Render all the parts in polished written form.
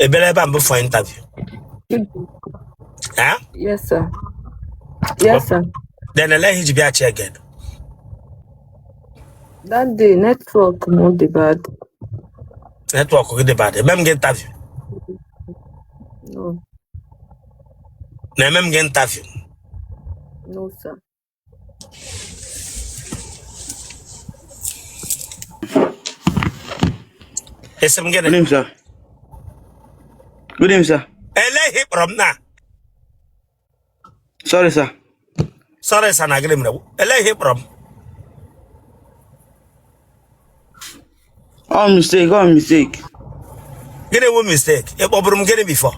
Ị bịara ebe a mbụ for interview? Eh? Yes, sir. Yes, sir. Then ele ihe i ji bịaghachi again? That day, network m dị bad. Network gị dị bad. Eme m gị interview? No. Na-eme m gị interview? No, sir. Ị sị m gịnị? Good evening, sir. Good evening, sir. Ele ihe ị kpọrọ m na? Sorry, sir. Sorry, sir, na gịnị mere? Ele ihe ị kpọrọ m? All mistake, all mistake. Gịnị wụ mistake? Ị kpọburu m gịnị before?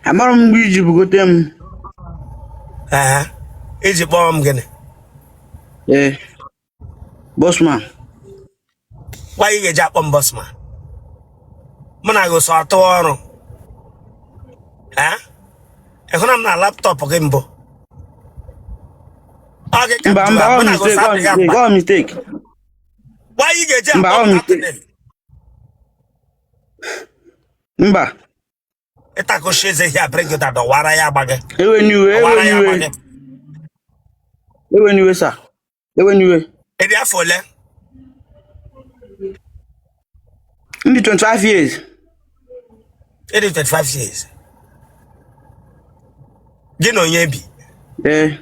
Amara m mgbe i ji bugote m. Ee, i ji kpọọ m gịnị? Ee. Bossman. Why ị ga-eji akpọ m bossman? Mụ na gị so atụ ọrụ. Ee? Ị hụra m na laptop gị mbụ? Ọ gị ka m Mba, jụrụ, mba, mụ all na gị mistake, so all adịghị mistake, akpa. all mistake. Why ị ga-eji Mba, akpọ all m that mistake. name? Mba. Ị takụchi eze here bring it down, wara ya agba gị. Ewe n'iwe, ewe Wara ya agba n'iwe. gị. Ewe n'iwe, sir. Ewe n'iwe. Ị dị afọ ole? M dị 25 years. Ị dị 25 years. Gị na onye bi? Ee.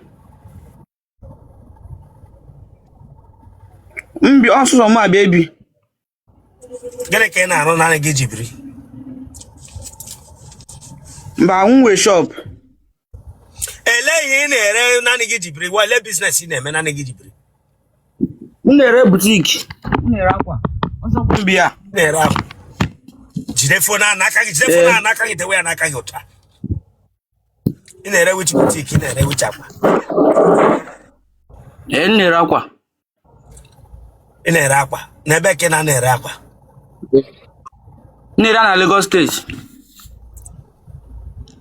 M bi ọsụsọ m abịa ebi. Gịnị ka ị na-arụ naanị gị ji biri? Mba, m nwe shop. Ele ihe ị na-ere naanị gị ji biri? Ele business ị na-eme naanị gị ji biri? M na-ere boutique. M na-ere akwa. Ọsọ m bi ya. Ị na-ere akwa. Jide phone ahụ n'aka gị, jide phone ahụ n'aka gị, dewe ya n'aka gị otu a. Ị na-ere which boutique? Ị na-ere which akwa? Ee, m na-ere akwa. Ị na-ere akwa n'ebe ka ị na-ere akwa? M na-ere na Lagos State.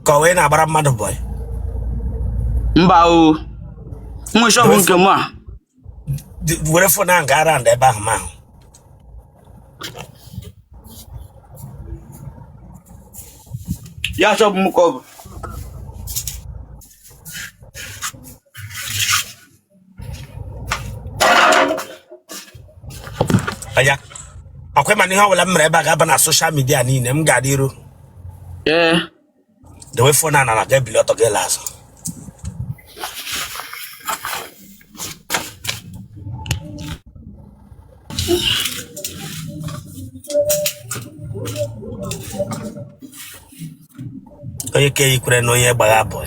Ka ọ wee na-agbara mmadụ boy? Mba o. M nwe shop nke m a. Were phone ahụ gaa round ebe ahụ ma ahụ. Ya shop m ka ọ bụ. Aya ọkwa mana ihe ọbụla m mere ebe a ga-aba na social media niile m ga-adị iru. Ee. Dewe phone a n'ala, ga-ebili ọtọ gị laa azụ. Onye ka eyikwere na onye gbagha boy.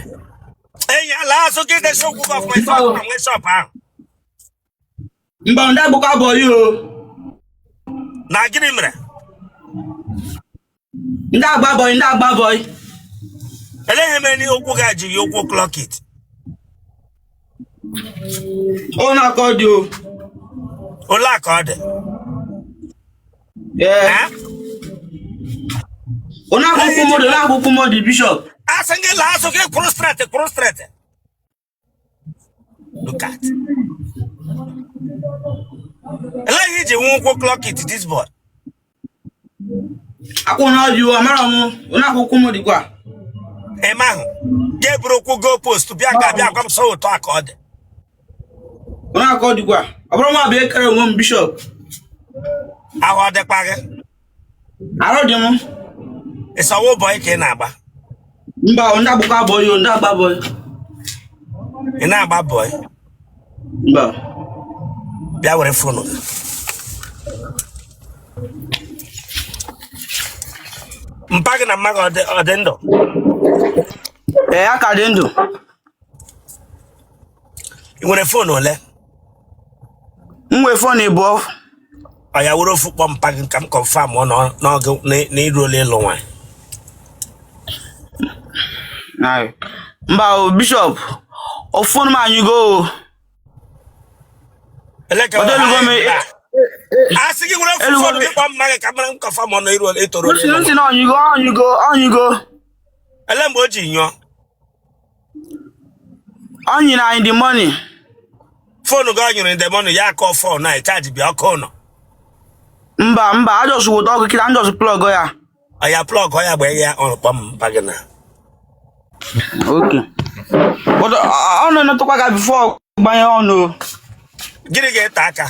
Enyi ala azụ gị desi ụkwụ gị ọfụma ife ọkụ na nwee shop ahụ. Mba, ndị agbakọ boy o. Na gịnị mere? Ndị agba boy, ndị agba boy. Elee ihe mere na ụkwụ gị a jiri ụkwụ clock it? Ọ na-akọ dị o. Ole a ka ọ dị? Ee. Eh? Ọ na-akwụkwọ mmadụ, na-akwụkwọ mmadụ, Bishop. Asị gị laa azụ gị kwụrụ straight, kwụrụ straight. Look at. Elee ihe i ji nwe ụkwụ clock it this boy? Akwụ na ọjị amara m, ọ na-akwụkwọ m dịkwa. Eme ahụ ga-eburu ụkwụ goal post bịa nga bịa gwa m sọ otu a ka ọ dị. Ọ na-akọ dịkwa. Ọ bụrụ nwa abịa ekere onwe m, Bishop. Ahụ ọ dịkwa gị? Arụ dị m. Ị sị ọ wụ boy ka ị na-agba? Mba, ndị agbakọ boy, ndị agba boy. Ị na-agba boy? Mba. Bịa were phone gị. Mpa gị na mma gị ọ dị ndụ? Ee, a ka dị ndụ. Ị nwere phone ole? M nwee phone ịbụọ. Ọ ya were ofu kpọọ mpa gị ka m confirm ọ n'ọgụ na i ruola ịlụ nwaanyị. Mba o, Bishop, phone m anyụgo o. A sị gị were ofu phone gị kpọọ mma gị ka m mara m confirm ọ na i ruola ịtọrọ. Ntị na ọnyụgo, ọnyụgo, ọnyụgo. Ele mgbe o ji nyụọ? Ọ nyụrụ in the morning. Phone gị ọ nyụrụ in the morning ya akọ phone na charge bịa ọkụ nọ. Mba, mba, a just wụta ọkụ kịta, m just plug ya. Oya plug ya gbanye ya on kpọm mpa gị na. Okay. But ọ na-enetụkwa ka before gbanye on o. Gịnị ga-ete aka?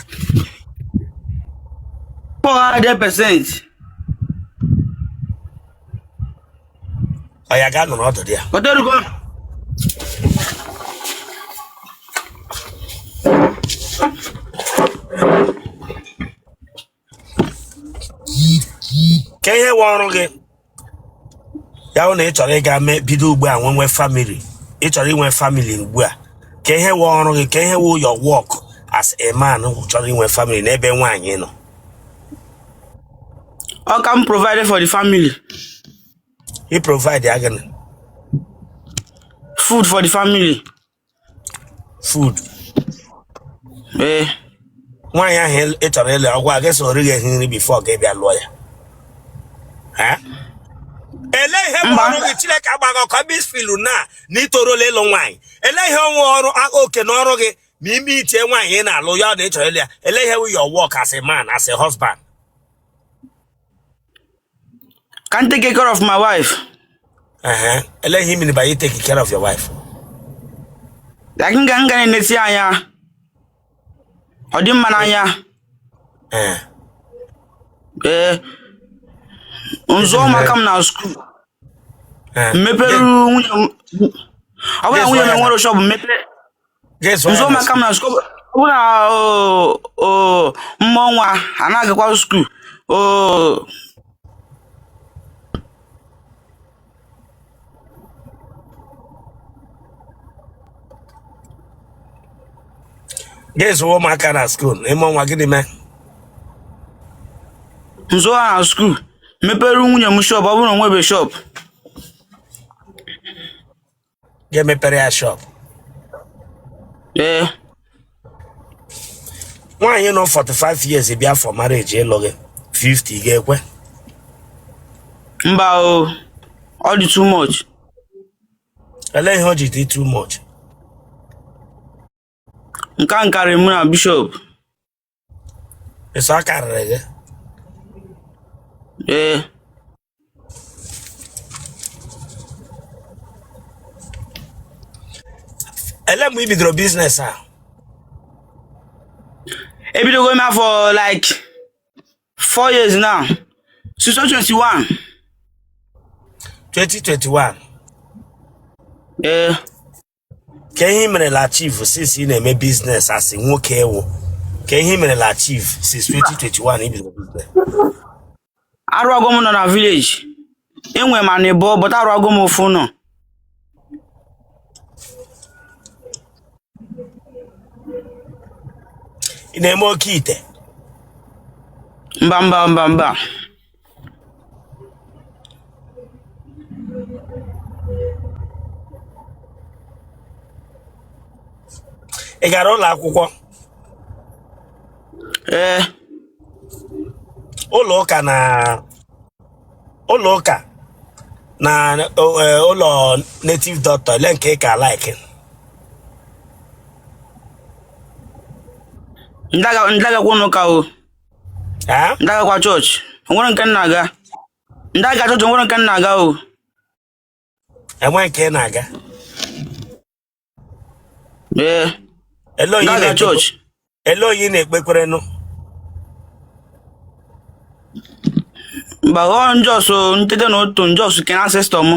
400%. Oya gaa nọrọ ọdụ dị ya. But erugo. Ka ihe wụ ọrụ gị ya hụ na ị chọrọ ịga mee bido ugbu a nwe family, ị chọrọ inwe family ugbu a, ka ihe wụ ọrụ gị, ka ihe wụ your work as a man chọrọ inwe family n'ebe nwaanyị nọ? Ọ ka m provide for the family. Ị provide ya gịnị? Food for the family. Food. Ee. Nwaanyị ahụ ị chọrọ ịlụ, ọ gwa gị sị o righị ehi nri before gị bịa lụọ ya? Ha? Ele ihe bụ Mba. ọrụ gị? Chineke agbaghị ọkụ ebe i feelu na na i toruola ịlụ nwaanyị. Ele ihe wụ ọrụ oke na ọrụ gị ma ime iche nwaanyị ị na-alụ ya na ị chọrọ ịlụ ya? Ele ihe wụ your work as a man, as a husband? Ka m take care of my wife. Ehe. Ele ihe i mean by you take care of your wife? Like m ga na-eneti anya. Ọ dị mma n'anya. Ee. Ee. M zụọ ụmụaka m na school. Ee. Mepere nwunye m. Ọ bụrụ na nwunye m enwere shop, mepere. Gị zụọ M ya zụọ na ụmụaka m na school. Ọ bụrụ na m mụọ nwa a na-agakwa school. O Gị zụọ ụmụaka na school, ị mụọ nwa, gịnị mee? M zụọ ha na school, mepere nwunye m shop ọ bụrụ na o nwebe shop. Ga-emepere ya shop? Ee. Nwaanyị nọ 45 years bịa for marriage ịlụ gị, 50, ga-ekwe? Mba o, ọ dị too much. Elee ihe o ji dị too much? Nke a nkarị mụ na bishop. Ị sị ọ karịrị gị? Ee. Ele mgbe i bidoro business a? Ebidogo m for like 4 years now, since 2021. 2021? Ee. Ka ihe i merela achieve since ị na-eme business as nwoke ewu? Ka ihe i merela achieve since 2021 i bidoro business? Arụago m ụnọ na village. Enwe m ana ịbụọ, but arụago m ofu ụnọ. Ị na-eme oke ite? Mba, mba, mba, mba. Ị gara ụlọ akwụkwọ? Ee. Ụlọ ụka na ụlọ ụka na ụlọ native doctor, ele nke ị ka like? Ndagakwa ụlọ ụka o. Ndagakwa chọọchị, onwere nke m na-aga. Ndaga chọọchị, onwere nke m na-aga o. Enwe nke ị na-aga? Ee. Ele onye ị Ndaga na-ekpe? chọọchị. Ele onye ị na-ekpekwerenụ? Mba, ọ m just m tete n'ụtụtụ, m just kene ancestor m.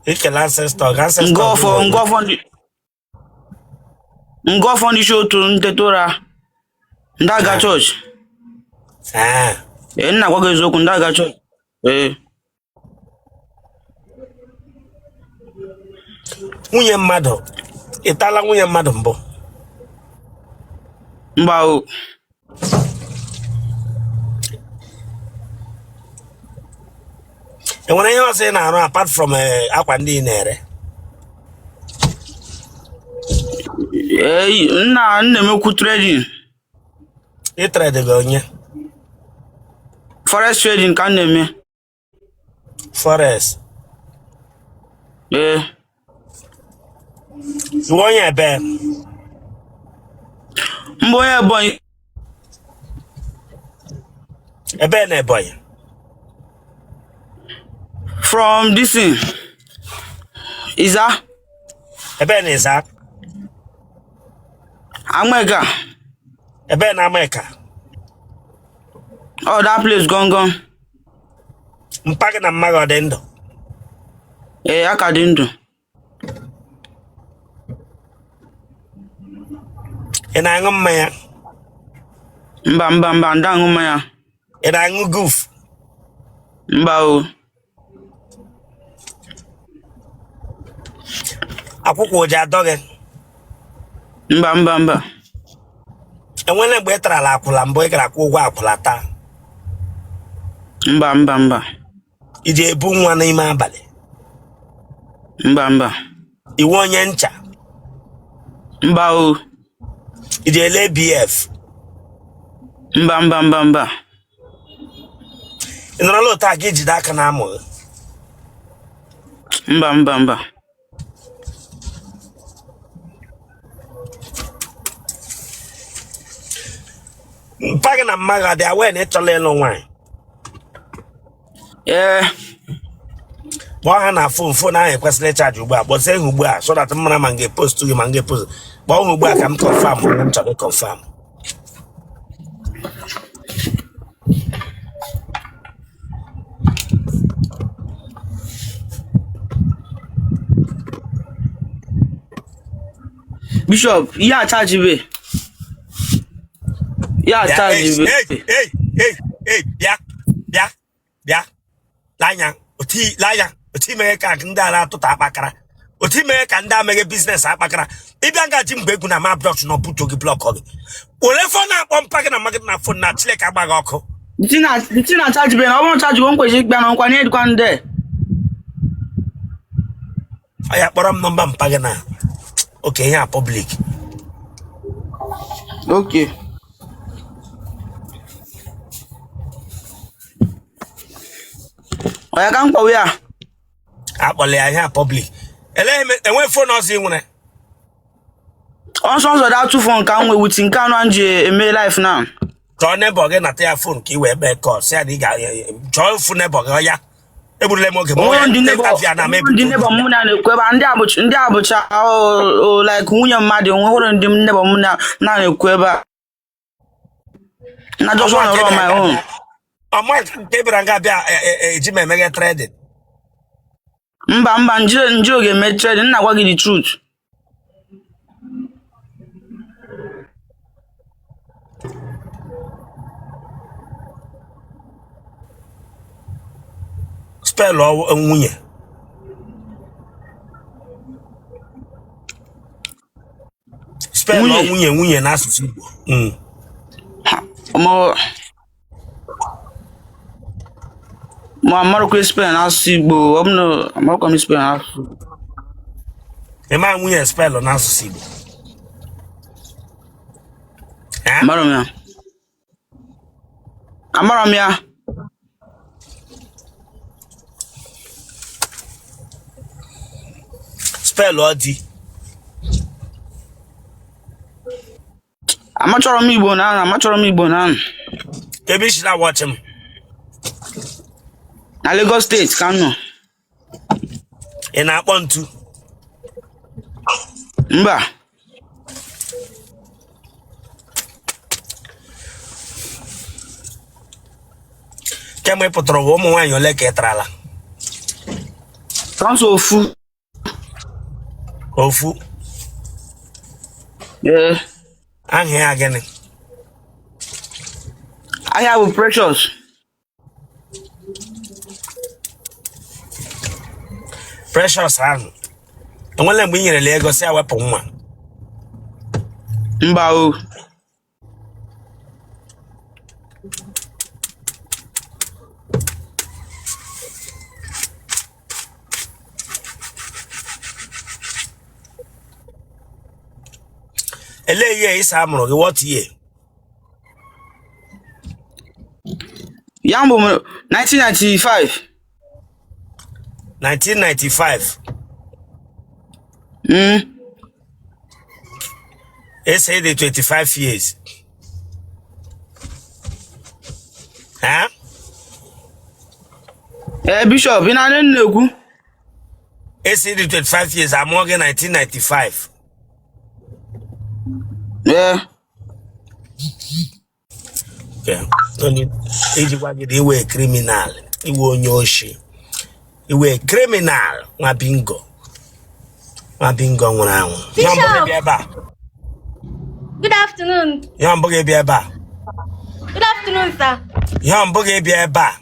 Ikele ancestor gị? Ancestor Ngọ gị ọfọ. bụ onye? Ngọ ọfọ ndị, ngọ ọfọ ndị isi otu m tete ụra. Ndaga chọọchị. Ee. Ee, m na-agwa gị eziokwu, ndaga chọọchị. Ee. Nwunye mmadụ, ị tala nwunye mmadụ mbụ? Mba o. E nwere ihe ọzọ ị na-arụ apart from akwa ndị ị na-ere? Ee, nna m na-emekwu trading. Ị trade gị onye? Forex trading ka m na-eme. Forex? Ee. Ị wụ onye ebe? M bụ onye Ebonyi. Ebe na Ebonyi? From this thing. Iza. Ebe na Iza? Ameka. Ebe na Ameka? Oh, that place gone gone. Mpa gị na mma gị ọ dị ndụ? Ee, aka dị ndụ. Ị na-aṅụ mmanya? Mba mba mba, ndị aṅụ mmanya. Ị na-aṅụ guf? Mba o. Akwụkwụ o ji adọ gị? Mba mba mba. Enwere mgbe ị tarala akwụla mbụ ị gara akwụ ụgwọ akwụla taa? Mba mba mba. I ji ebu nwa n'ime abalị? Mba mba. Ị wụ onye ncha? Mba o. I ji ele BF? Mba mba mba mba. Ị nọrọla otu a gị jide aka na amụ gị? Mba mba mba. Mpa gị na mma gị adị aware na ị chọla ịlụ nwaanyị? Ee. Kpọọ ha na phone. Phone ahụ ekwesịrị ịcharge ugbu a. Kpọzie ha ugbu a so that m mara ma m ga-epost gị ma m ga-epost. Kpọọ ha ugbu a ka m confirm onye m chọrọ ịconfirm. Bishop, ihe achajibe. Ihe achajibe. Ei, ei, ei, bịa bịa bịa lanya otu lanya otu imeghe ka ndị a na-atụta akpakara otu imeghe ka ndị ameghe business akpakara ịbịa nga ji mgbe egwu na ma blọk na ọbụto gị block gị were phone na-akpọ mpa gị na mma gị na phone na Chineke agba gị ọkụ. The thing na charge be na ọ bụrụ charge go nkwesị ikpe na nkwa nye dịkwa ndị. Ọ ya kpọrọ m number mpa gị na okay ihe a public. Okay. Ọ ya ka m kpọwa ya. Akpọla ya ihe a public. Eleghị m enwe phone ọzọ ị nwere. Ọsọ ọsọ that two phone ka m nwee with nke anọ m ji eme live now. Chọọ neighbour gị nata ya phone ka ị wee kpee call sị ya na ị ga chọọ ofu neighbour gị ọ ya egburule m oge ma Onwere onye ndị neighbour interview a na m ndị neighbour mụ na na-ekwu ebe a ndị abụcha o like nwunye mmadụ onwere ndị neighbour mụ na na-ekwu ebe a. Na just wanna run my own. Ọma nke bịara nga bịa eji m emeghe trading. Mba mba njire njire oge eme trading nna gwa gị the truth. Spell nwunye. Spell Nwunye. nwunye nwunye n'asụsụ Igbo. Mụ amarụkwa spell n'asụsụ Igbo ọ bụ na amarụkwa m spell n'asụsụ Igbo. Ị ma nwunye spell n'asụsụ Igbo? Eh? Amarọ m ya. Amarọ m ya. Spell ọ di. Amachọrọ m Igbo na amachọrọ m Igbo na. Ebe i si na-awatch m? Na Lagos State ka m nọ. Ị na-akpọ ntu? Mba. Kemgbe ị pụtara ụwa ụmụ nwaanyị ole ka ị tarala? Sọnsọ ofu. Ofu? Ee. Aha ya gịnị? Aha ya bụ Precious. Precious ahụ enwela mgbe ị nyerela ego sị ya wepụ nwa? Mba o. Elee ihe ị sị a mụrụ gị, what year? Ya mbụ 1995. 1995? Mm. Ị sị ị dị 25 years. Eh? Ee, Bishop, ị na-anụ m na-ekwu? Ị sị ị dị 25 years, amụọ gị 1995. Ee. Okay. Only iji gwa gị na ị wụ criminal, ị wụ onye oshi, ị wụ criminal, nwa bingo, nwa bingo nwụrụ anwụ. Ihe mbụ gị Bishop, bịa ebe a. good afternoon. Ihe mbụ gị bịa ebe a. Good afternoon, sir. Ihe mbụ gị bịa ebe a.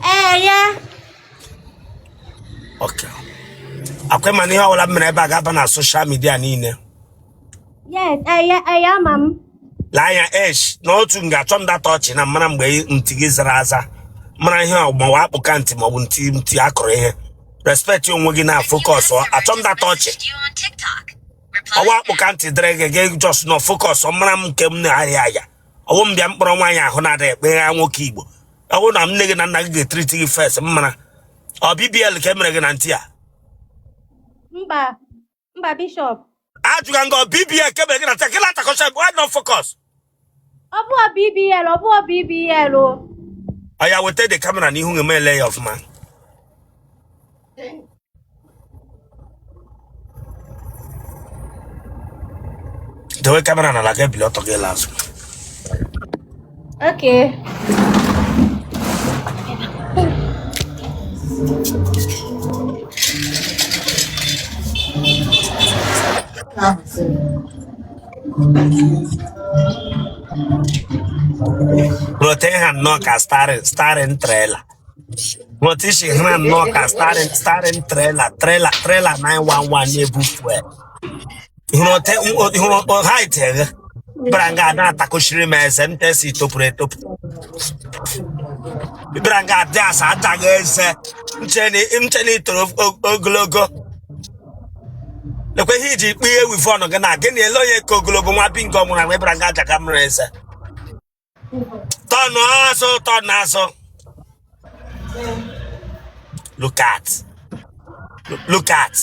Ee, ya. Okay. Akwa mana ihe ọbụla m mere ebe a ga-aba na social media niile. Yes, ee, ya, ee, ya, ama m. Lee anya esh na otu nga achọ m data ọchị na mara mgbe ntị gị zara aza mara ihe ọgbawa akpụka ntị maọbụ ntị ntị akụrụ ihe. Respect onwe gị na focus achọ m data ọchị. Ọwa akpụka ntị dịrị gị gị just nọ focus mara m nke m na-arịa aya ọwụ m bịa mkpọrọ nwaanyị ahụ na-adịghị ekpe ya nwoke Igbo ọ bụrụ na nne gị na nna gị ga-etriti gị first m mara ọ BBL ka e mere gị na ntị a. Mba, mba, Bishop. Ajụga nga ọ BBL ka e mere gị na ntị a gị na-atakọcha why not focus. Ọ bụghị BBL, ọ bụghị BBL o. Ọ ya weta the camera n'ihu gị ma ele ya ọfụma. Dewe camera n'ala gị ebili ọtọ gị la azụ. Okay. Rote ha nnọọ ka steering trailer. Rote isi ha nnọọ ka steering trailer 911 na-ebu fuel. Hụrụ ote hụrụ height gị bịara nga na-atakụchiri m eze ntesi topụrụ etopụ bịara nga adị asa ataghị eze nche na i toro ogologo. Lekwa ihe iji kpụ ihe weavon gị na gịnị ele onye ka ogologo nwa bingo nwụrụ anwụ bịara nga ajaga mmiri eze tọnụ azụ tọnụ azụ. Look at, look at.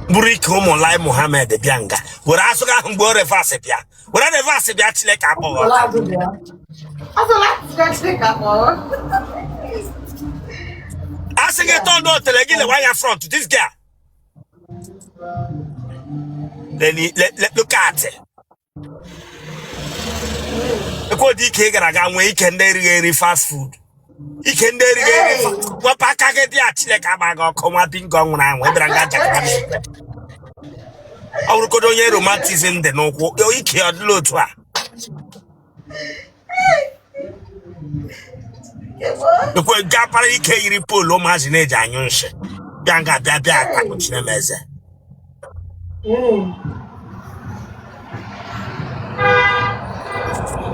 Buru ike ụmụ Lai Muhammed bịa nga were azụ gị ahụ mgbe o reverse bịa were reverse bịa Chineke akpọghị asị gị tọnụ otele gị lewe anya front this girl. Look at ekwe dị ike ị gara aga nwee ike ndị erighị eri fast food ike ndị erighị eri wepụ aka gị dị a Chineke agba gị ọkụ nwa bingo nwụrụ anwụ ị bịara nga jakata ọ bụrụgodo onye rheumatism dị n'ụkwụ ike ọ dịla otu a ekwe gapara ike yiri pole ụmụazị na-eji anyụ nshị bịa nga bịa bịa akpakpụchiri m eze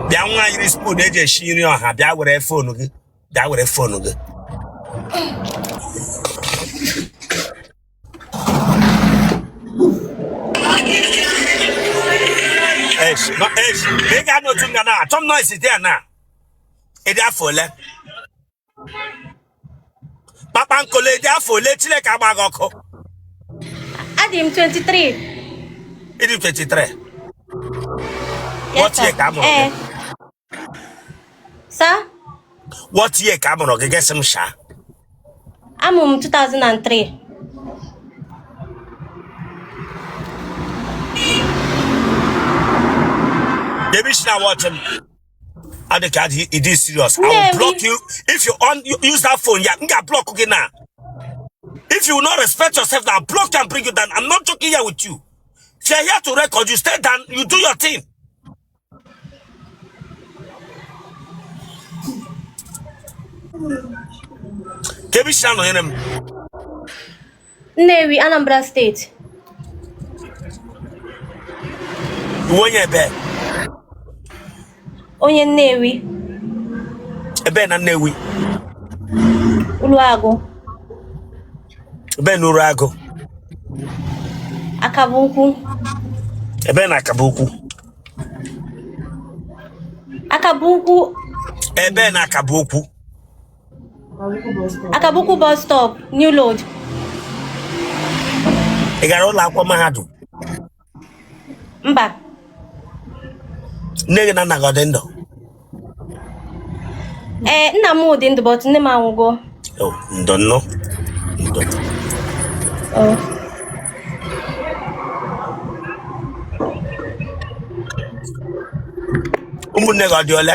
bịa nwa yiri spoon eji esi nri ọha bịa were phone gị bịa were phone gị ị ga n'otu nga na achọ m noise dị ya na ị dị afọ ole kpakpankole ị dị afọ ole Chineke agba gị ọkụ. Adị m 23. Ị dị 23. What year ka a mụrụ gị? Eh. Sir? What year ka a mụrụ gị? Gị sị m shaa. Amụ m 2003. Ebe i si na-watch m. I think it is serious. I will block you if you on you use that phone. Yeah, I'm gonna block you now. If you will not respect yourself now, block and bring you down. I'm not joking here with you. If you're here to record, you stay down, you do your thing. Kee ebe i si anọnyere m. Nnewi, Anambra State. Ị wụ onye ebe? Onye Nnewi. Ebe na Nnewi? Uruagụ. Ebe na Uruagụ? Akaba Ukwu. Ebe na Akaba Ukwu? Akaba Ukwu. Ebe na Akaba Ukwu? Akaba Ukwu bus stop, New Road. Ị gara ụlọ akwụkwọ mahadum? Mba. Nne gị na nna gị ọ dị ndụ? Ee, nna m dị ndụ, but nne m anwụgo. Oh, ndo nnụ, ndo. Oh. Ụmụnne gị ọ dị ole?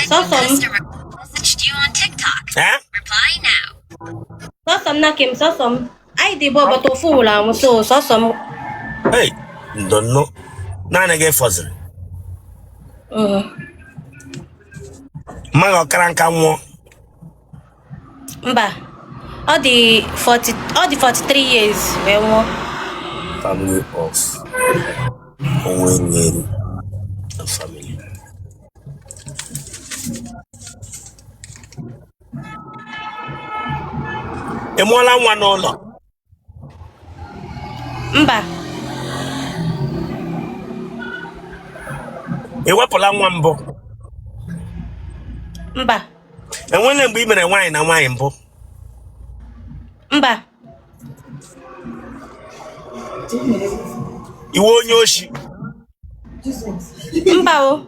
Sọsọ m. Eh? Sọsọ m na kem, sọsọ m. Anyị dị bụ, but ofu nwụrụ anwụ, so sọsọ m. Hey, ndo nnụ, naanị gị fọziri? Mma gị ọ kara nka nwụọ? Mba, ọ dị 40, ọ dị 43 years wee nwụọ. Family of onwe eru family. Ị mụọla nwa n'ụlọ? Mba. Ị wepụla nwa mbụ? Mba. Enwele mgbe ị mere nwaanyị na nwaanyị mbụ? Mba. Ị wụ onye oshi? Mba o.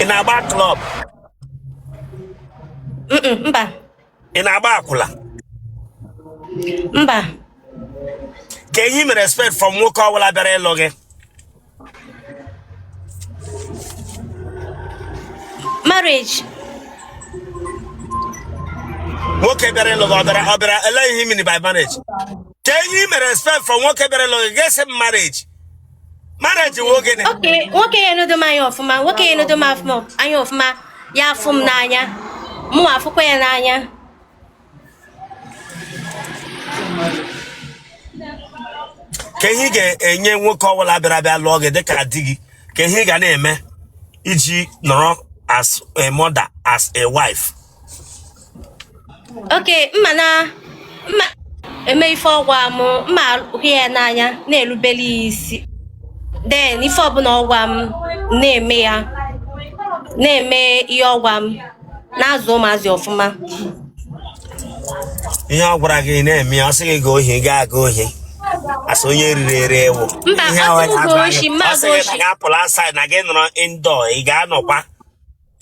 Ị na-agba club? Mba. Ị na-agba akwụla? Mba. Ka ihe i mere expect from nwoke ọbụla bịara ịlụ gị? Marriage. Nwoke bịara ịlụ gị, ọ bịara ele ihe i mean by marriage? Ka ihe i mere expect from nwoke bịara ịlụ gị, ga-esi m marriage, marriage wụ gịnị? Okay, nwoke ya enodo m anya ọfụma, nwoke ya enodo m anya ọfụma, ya afụ m n'anya, mụ afụkwa ya n'anya. Ka ihe ị ga-enye nwoke ọbụla bịara bịa lụọ gị dịka di gị, ka ihe ị ga na-eme iji nọrọ as a mother, as a wife? Okay, mma na mma eme ife ọgwa m, mma hụ ya n'anya, na-erubere ya isi, then ife ọbụla ọgwa m na-eme ya, na-eme ihe ọgwa m, na-azụ ụmụazị ọfụma. Ihe ọ gwara gị na-eme ya, ọ sị gị gaa ohi, gaa aga ohi, asị onye riri ere ewu. Mba, Ihe ọ ahụ sị m ya gaa gwara oshi, gị, mma ọ aga sị gị na oshi. gị apụla outside, na gị nọrọ indoor, ị ga-anọkwa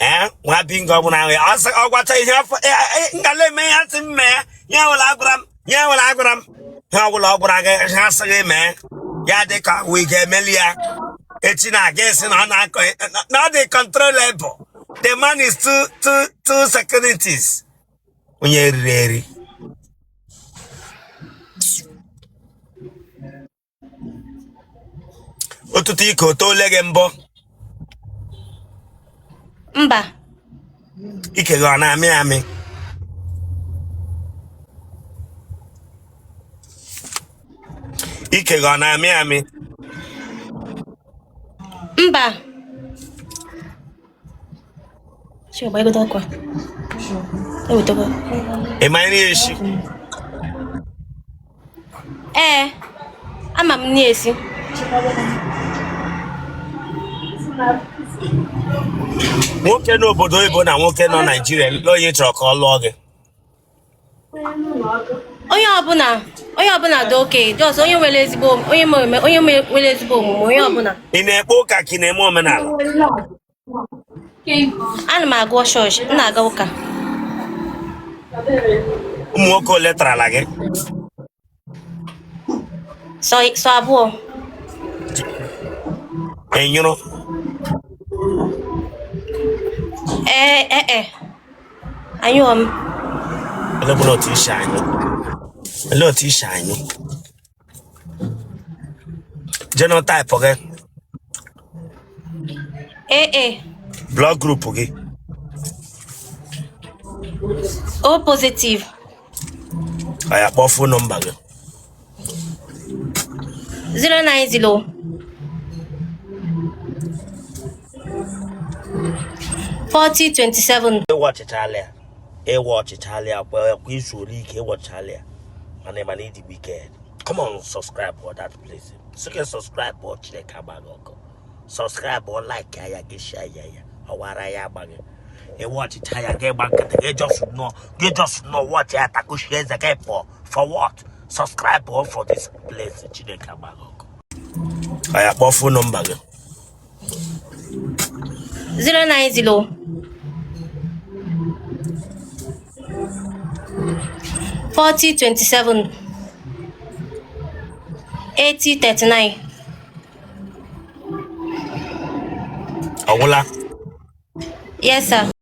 ee nwa bingo ọbụla ahụ ya. Ọ sị ọ gwacha ihe afọ ngala eme ya, sị m mee ihe ọbụla agwara m, ihe ọbụla agwara m, ihe ọbụla ọ gwara gị, ha asị gị mee ya, dị ka we ga-emeli ya echi na aga esi na ọ na-akọ na ọ dị controllable. The man is too too too securities, onye riri eri. Ụtụtụ ike o toole gị mbụ? Mba. Ike gị ọ na-amị amị? Ike gị ọ na-amị amị? Mba. Chi, gbagodo ọkụ a. Ewetago. Ị ma nri esi? Ee, ama m na-esi. Nwoke n'obodo oyibo na nwoke nọ Naijiria, lee onye ị chọrọ ka ọ lụọ gị? Onye ọbụla, onye ọbụla dị okay, just onye nwere ezigbo onye nwere ezigbo omume, onye ọbụla. Ị na-ekpe ụka ka ị na-eme omenala? Ana m aga chọọchị, m na-aga ụka. Ụmụ nwoke ole tarala gị? Sọ abụọ. Ị nyụrụ? Ee, anyụọ m. Olee otu isi anyụ? Olee otu isi anyụ? Genotype gị? Ee. Blood group gị? O positive. Ọ ya, kpọọ phone number gị. 090 40 27. Ịwa ọchịchala ya, ịwa ọchịchala ya kwa kwa izu ole ike ịwọchala ya, mana ịdị wicked. Come on, subscribe for that place. Sị gị subscribe ọ, Chineke agbaghị ọkụ. Subscribe ọ, like ya, gị share ya, ya ọwara ya agbaghị. Ịwa ọchịcha ya, gị gba nkịtị, gị just nọ, gị just nọ watch ya, takushi eze gị pụọ. For what? Subscribe ọ for this place. Chineke agbaghị ọkụ. Anyị akpọ phone number gị. 090 40 27 80 39. Ọ gwụla? Yes, sir.